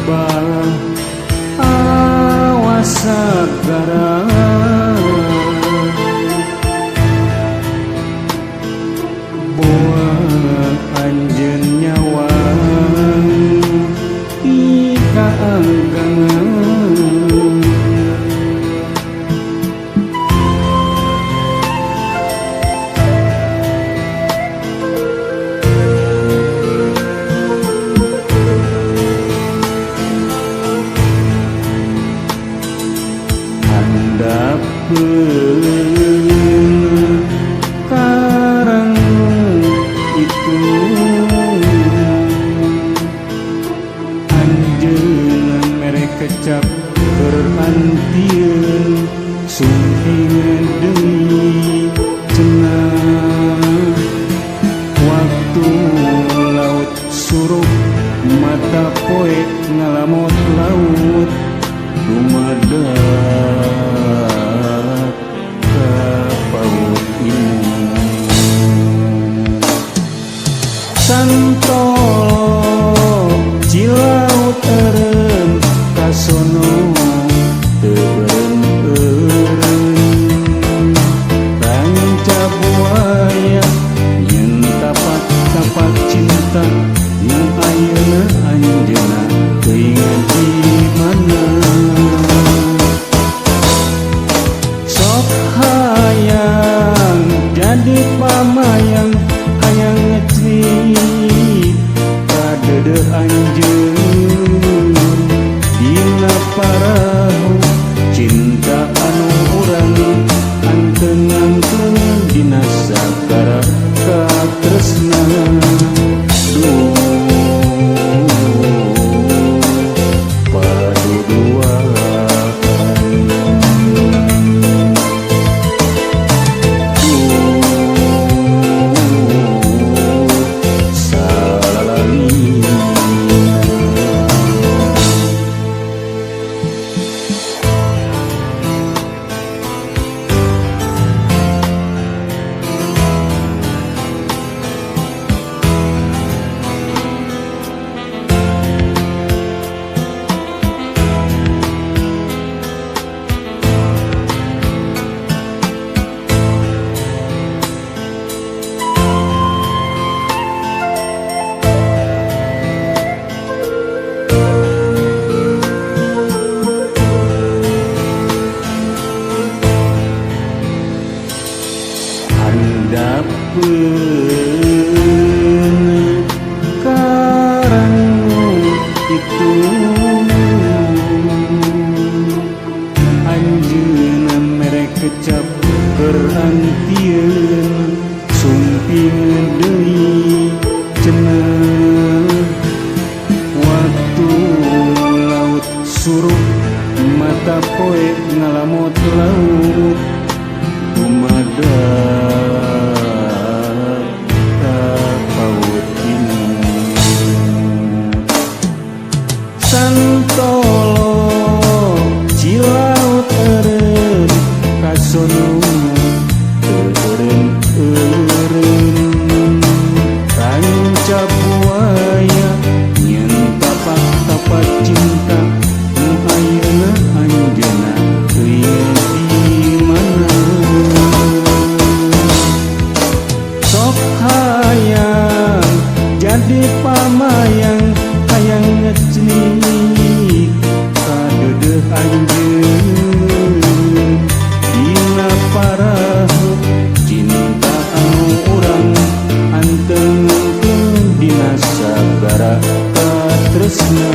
rebah awas sagara buang anjeun nyawang ika anggangan. Karang itu anjeunna mere kecap berantieun sumpingan deui cenah waktu laut suruk mata poe ngalamot laut dumadak ka paut imut santolo cilaut eureun kasono teu eureun-eureun ranca buaya nyeun tapak-tapak cinta nu ayeuna anjeunna teuing di mana. Sok hayang jadi pamayang hayang ngeclik kadeudeuh anjeun dina parahu cinta anu urang anteng-anteng dina sagara katresna. Duh paduduaan salalina. Handapeun karang itu anjeunna mere kecap keur antieun sumping deui cenah waktu laut suruk mata poe ngalamot laut dumadak ka paut imut santolo cilaut eureun kasono teu eureun-eureun ranca buaya nyeun tapak-tapak cinta nu ayeuna anjeunna teuing di mana. Sok hayang jadi pamayang hayang ngeclik kadeudeuh anjeun dina parahu cinta anu urang anteng-anteng dina sagara katresna.